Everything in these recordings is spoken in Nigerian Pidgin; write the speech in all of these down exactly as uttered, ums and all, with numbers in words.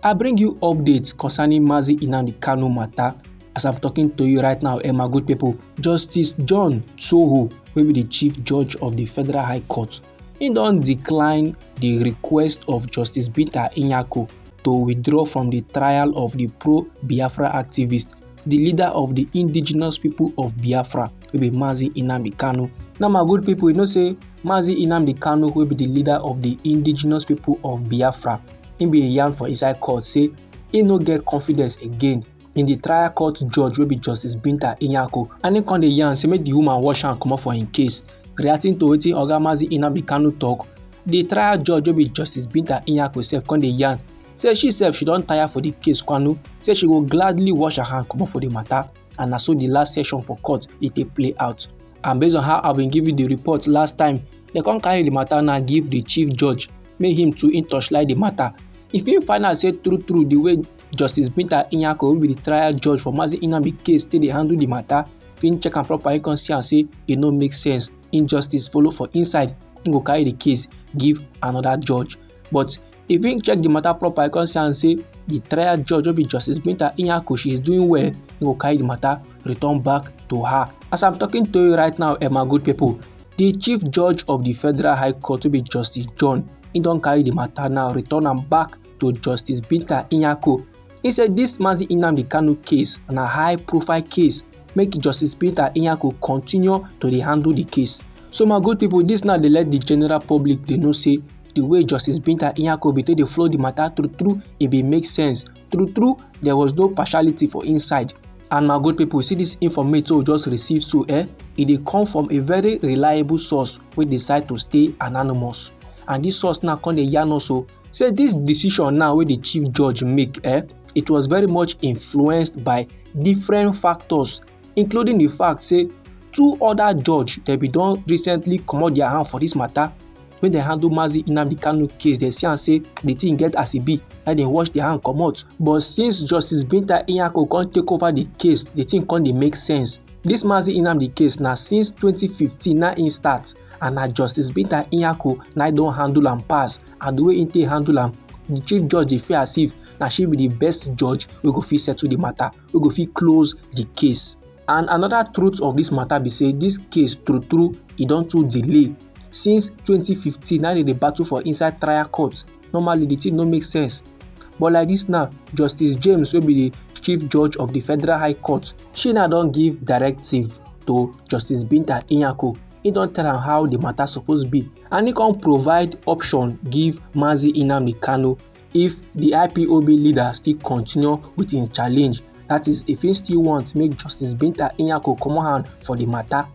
I bring you updates concerning Mazi Nnamdi Kanu matter. As I'm talking to you right now, eh, my good people, Justice John Tsoho, wey be the Chief Judge of the Federal High Court, he don decline the request of Justice Binta Nyako to withdraw from the trial of the pro-Biafra activist, the leader of the indigenous people of Biafra, wey be Mazi Nnamdi Kanu. Now, my good people, you know say Mazi Nnamdi Kanu, wey be the leader of the indigenous people of Biafra, he bin yarn for inside court say he no get confidence again in the trial court judge, wey be Justice Binta Nyako, and he come dey yarn say make the woman wash hand comot for im case. Reacting to wetin Oga Mazi Nnamdi Kanu talk, the trial judge, wey be Justice Binta Nyako, sef come dey yarn say she sef, she don tire for the case kwanu, say she go gladly wash her hand comot for the matter. And na so the last session for court e take play out. And based on how I bin give you the report last time, dem come carry the matter now give the chief judge, make him too im torchlight the matter. If im find out say true true the way Justice Binta Nyako, wey be the trial judge for Mazi Nnamdi case, take dey handle the matter, if im check am proper, im come see am say e no make sense, injustice follow for inside, im go carry the case give another judge. But if im check the matter proper, im come see am say the trial judge, wey be Justice Binta Nyako, she is doing well, im go carry the matter return back to her. As I'm talking to you right now, eh, my good people, the Chief Judge of the Federal High Court, wey be Justice John, he don carry the matter now, return am back to Justice Binta Nyako. He say this Mazi Nnamdi Kanu case na high profile case, make Justice Binta Nyako continue to dey handle the case. So, my good people, this now dey let the general public dey know say the way Justice Binta Nyako bin take dey flow the matter, true true, e bin make sense. True true, there was no partiality for inside. And, my good people, see this informate wey we just receive so, eh, e dey come from a very reliable source wey decide to stay anonymous. And this source now come dey yarn us o say this decision now wey the chief judge make, eh, it was very much influenced by different factors, including the fact say two other judge dem bin don recently comot their hand for this matter. When dem handle Mazi Nnamdi Kanu case, dem see am say the thing get as e be, na dem wash their hand comot. But since Justice Binta Nyako come take over the case, the thing come dey make sense. This Mazi Nnamdi case na since twenty fifteen na im start, and na Justice Binta Nyako na im don handle am pass. And the way im take handle am, the chief judge dey feel as if na she be the best judge wey go fit settle the matter, wey go fit close the case. And another truth of this matter be say this case, true true, e don too delay. Since twenty fifteen, na dem dey battle for inside trial court. Normally, the thing no make sense. But like this now, Justice James, wey be the Chief Judge of the Federal High Court, she now don give directive to Justice Binta Nyako. He don tell am how the matter suppose be, and he come provide option give Mazi Nnamdi Kanu. If the I P O B leader still continue with im challenge, that is, if he still want make Justice Binta Nyako comot hand for the matter,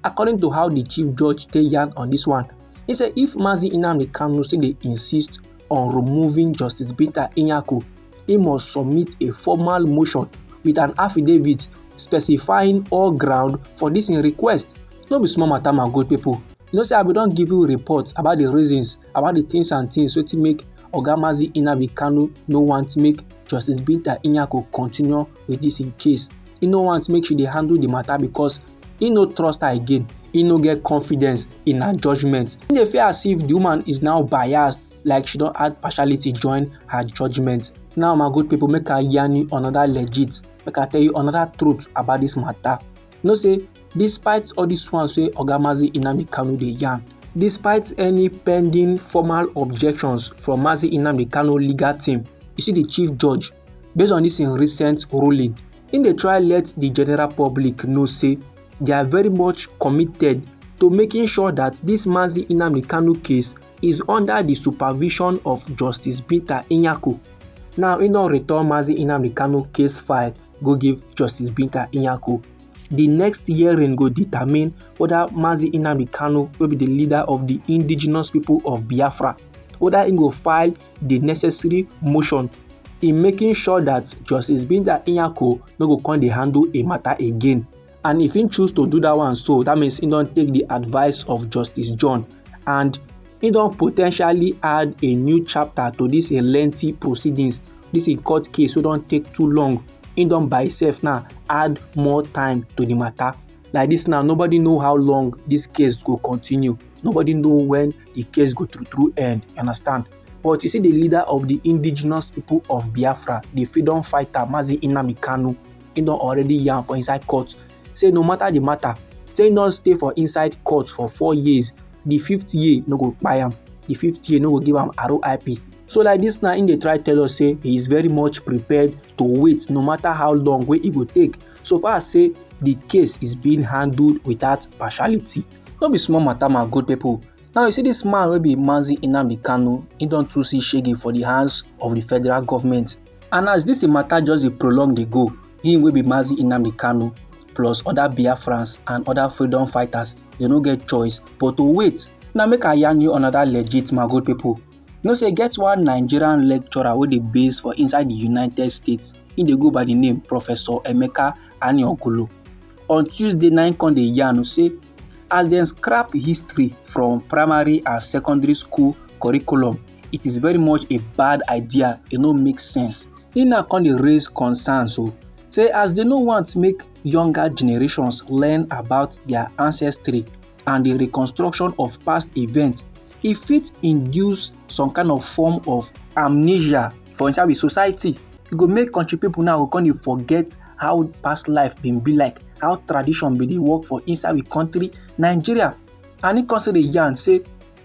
according to how the chief judge take yarn on this one, he say if Mazi Nnamdi Kanu still dey insist on removing Justice Binta Nyako, he must submit a formal motion with an affidavit specifying all ground for this im request. No be small matter, my good people. You know say I bin don give you report about the reasons, about the things and things wetin make Oga Mazi Nnamdi Kanu no want make Justice Binta Nyako continue with this im case. He no want make she dey handle the matter because he no trust her again. He no get confidence in her judgment. He dey feel as if the woman is now biased, like she don add partiality join her judgment. Now, my good people, make I yarn you another legit, make I tell you another truth about this matter. You know say, despite all these ones wey Oga Mazi Nnamdi Kanu dey yarn, despite any pending formal objections from Mazi Nnamdi Kanu legal team, you see the chief judge, based on this im recent ruling, im dey try let the general public know say they are very much committed to making sure that this Mazi Nnamdi Kanu case is under the supervision of Justice Binta Nyako. Now, im don return Mazi Nnamdi Kanu case file go give Justice Binta Nyako. The next hearing go determine whether Mazi Nnamdi Kanu, wey be the leader of the indigenous people of Biafra, whether im go file the necessary motion in making sure that Justice Binta Nyako no go come dey handle a matter again. And if he choose to do that one, so that means he don take the advice of Justice John. And he don potentially add a new chapter to this im lengthy proceedings, this im court case wey don take too long. He don by himself now add more time to the matter. Like this now, nobody know how long this case go continue. Nobody know when the case go true true end, you understand? But you see, the leader of the indigenous people of Biafra, the freedom fighter Mazi Nnamdi Kanu, he don already yarn for inside court say no matter the matter, say he don stay for inside court for four years, the fifth year no go kpai am, the fifth year no go give am R I P. So like this now, he dey try tell us say he is very much prepared to wait no matter how long wey e go take, so far as say the case is being handled without partiality. No be small matter, my good people. Now you see this man wey be Mazi Nnamdi Kanu, he don too see shege for the hands of the federal government. And as this matter just dey prolong dey go, him wey be Mazi Nnamdi Kanu plus other Biafrans and other freedom fighters, they no get choice but to wait. Now make I yarn you another legit, my good people. You know say e get one Nigerian lecturer wey dey base for inside the United States. He dey go by the name Professor Emeka Anyaogulu. On Tuesday, na him come dey yarn say as dem scrap history from primary and secondary school curriculum, it is very much a bad idea. E no make sense. He now come dey raise concerns o, say as they no want make younger generations learn about their ancestry and the reconstruction of past events, e fit induce some kind of form of amnesia for inside the society. E go make country people now go come dey forget how past life been be like, how tradition been dey work for inside the country, Nigeria. And he come still dey yarn say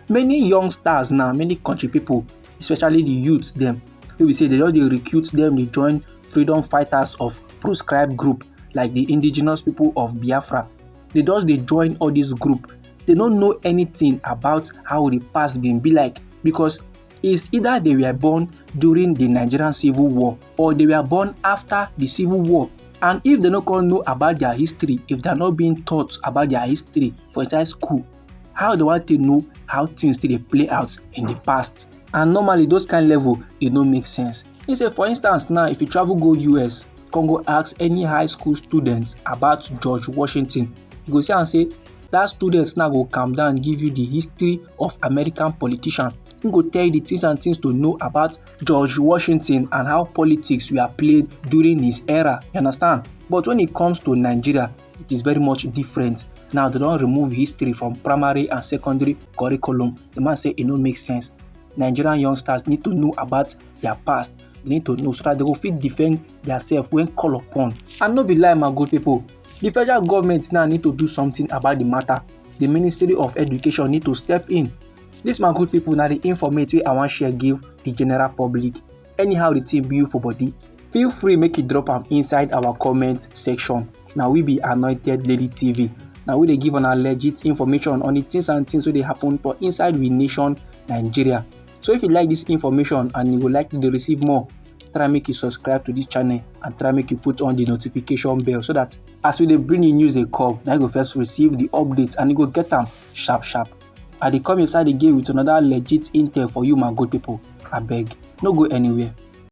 many youngsters now, many country people, especially the youths dem, wey be say they just dey recruit dem, dey join freedom fighters of proscribed group like the indigenous people of Biafra. They just dey join all this group. They no know anything about how the past been be like, because it's either they were born during the Nigerian Civil War or they were born after the Civil War. And if they no come know about their history, if they are not being taught about their history for inside school, how they want to know how things still dey play out in the past? And normally, those kind level, e no make sense. He say, for instance, now if you travel go U S, come go ask any high school students about George Washington, you go see am say that students now go calm down, give you the history of American politician. He go tell you the things and things to know about George Washington and how politics were played during his era. You understand? But when it comes to Nigeria, it is very much different. Now they don remove history from primary and secondary curriculum. The man say e no make sense. Nigerian youngsters need to know about their past. They need to know so that they go fit defend themselves when called upon. And no be lie, my good people, the federal government now need to do something about the matter. The Ministry of Education need to step in. This, my good people, na the informate wey I wan share give the general public. Anyhow the thing be you for body, feel free make you drop am inside our comment section. Na we be Anointed Lady T V. Na we dey give una legit information on the things and things wey dey happen for inside we nation, Nigeria. So if you like this information and you would like to dey receive more, try make you subscribe to this channel and try make you put on the notification bell, so that as we dey bring the news dey come, na you go first receive the update and you go get am sharp sharp. I dey come your side again with another legit intel for you, my good people. Abeg, no go anywhere.